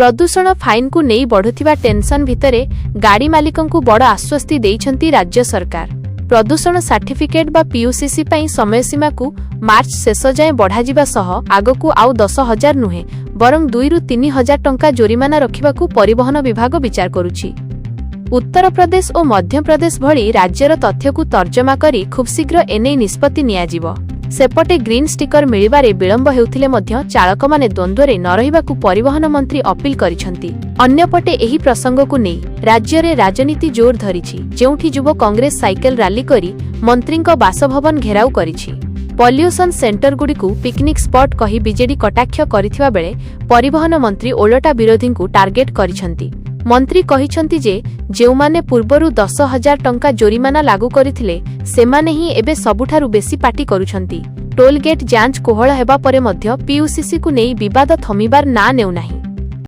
ପ୍ରଦୂଷଣ ଫାଇନ୍କୁ ନେଇ ବଢ଼ୁଥିବା ଟେନସନ୍ ଭିତରେ ଗାଡ଼ି ମାଲିକଙ୍କୁ ବଡ଼ ଆଶ୍ୱସ୍ତି ଦେଇଛନ୍ତି ରାଜ୍ୟ ସରକାର। ପ୍ରଦୂଷଣ ସାର୍ଟିଫିକେଟ୍ ବା ପିୟୁସିସି ପାଇଁ ସମୟସୀମାକୁ ମାର୍ଚ୍ଚ ଶେଷ ଯାଏଁ ବଢ଼ାଯିବା ସହ ଆଗକୁ ଆଉ 10,000 ନୁହେଁ, ବରଂ 2ରୁ 3 ହଜାର ଟଙ୍କା ଜୋରିମାନା ରଖିବାକୁ ପରିବହନ ବିଭାଗ ବିଚାର କରୁଛି। ଉତ୍ତରପ୍ରଦେଶ ଓ ମଧ୍ୟପ୍ରଦେଶ ଭଳି ରାଜ୍ୟର ତଥ୍ୟକୁ ତର୍ଜମା କରି ଖୁବ୍ଶୀଘ୍ର ଏନେଇ ନିଷ୍ପତ୍ତି ନିଆଯିବ। ସେପଟେ ଗ୍ରୀନ୍ ଷ୍ଟିକର ମିଳିବାରେ ବିଳମ୍ବ ହେଉଥିଲେ ମଧ୍ୟ ଚାଳକମାନେ ଦ୍ୱନ୍ଦ୍ୱରେ ନ ରହିବାକୁ ପରିବହନ ମନ୍ତ୍ରୀ ଅପିଲ କରିଛନ୍ତି। ଅନ୍ୟପଟେ ଏହି ପ୍ରସଙ୍ଗକୁ ନେଇ ରାଜ୍ୟରେ ରାଜନୀତି ଜୋର ଧରିଛି, ଯେଉଁଠି ଯୁବ କଂଗ୍ରେସ ସାଇକେଲ ରାଲି କରି ମନ୍ତ୍ରୀଙ୍କ ବାସଭବନ ଘେରାଉ କରିଛି। ପଲ୍ୟୁସନ ସେଣ୍ଟରଗୁଡ଼ିକୁ ପିକନିକ୍ ସ୍ପଟ୍ କହି ବିଜେଡି କଟାକ୍ଷ କରିଥିବା ବେଳେ ପରିବହନ ମନ୍ତ୍ରୀ ଓଲଟା ବିରୋଧୀଙ୍କୁ ଟାର୍ଗେଟ କରିଛନ୍ତି। ମନ୍ତ୍ରୀ କହିଛନ୍ତି ଯେ ଯେଉଁମାନେ ପୂର୍ବରୁ 10,000 ଟଙ୍କା ଜୋରିମାନା ଲାଗୁ କରିଥିଲେ, ସେମାନେ ହିଁ ଏବେ ସବୁଠାରୁ ବେଶୀ ପାଟି କରୁଛନ୍ତି। ଟୋଲଗେଟ୍ ଯାଞ୍ଚ କୋହଳ ହେବା ପରେ ମଧ୍ୟ ପିୟୁସିସିକୁ ନେଇ ବିବାଦ ଥମିବାର ନାଁ ନେଉନାହିଁ।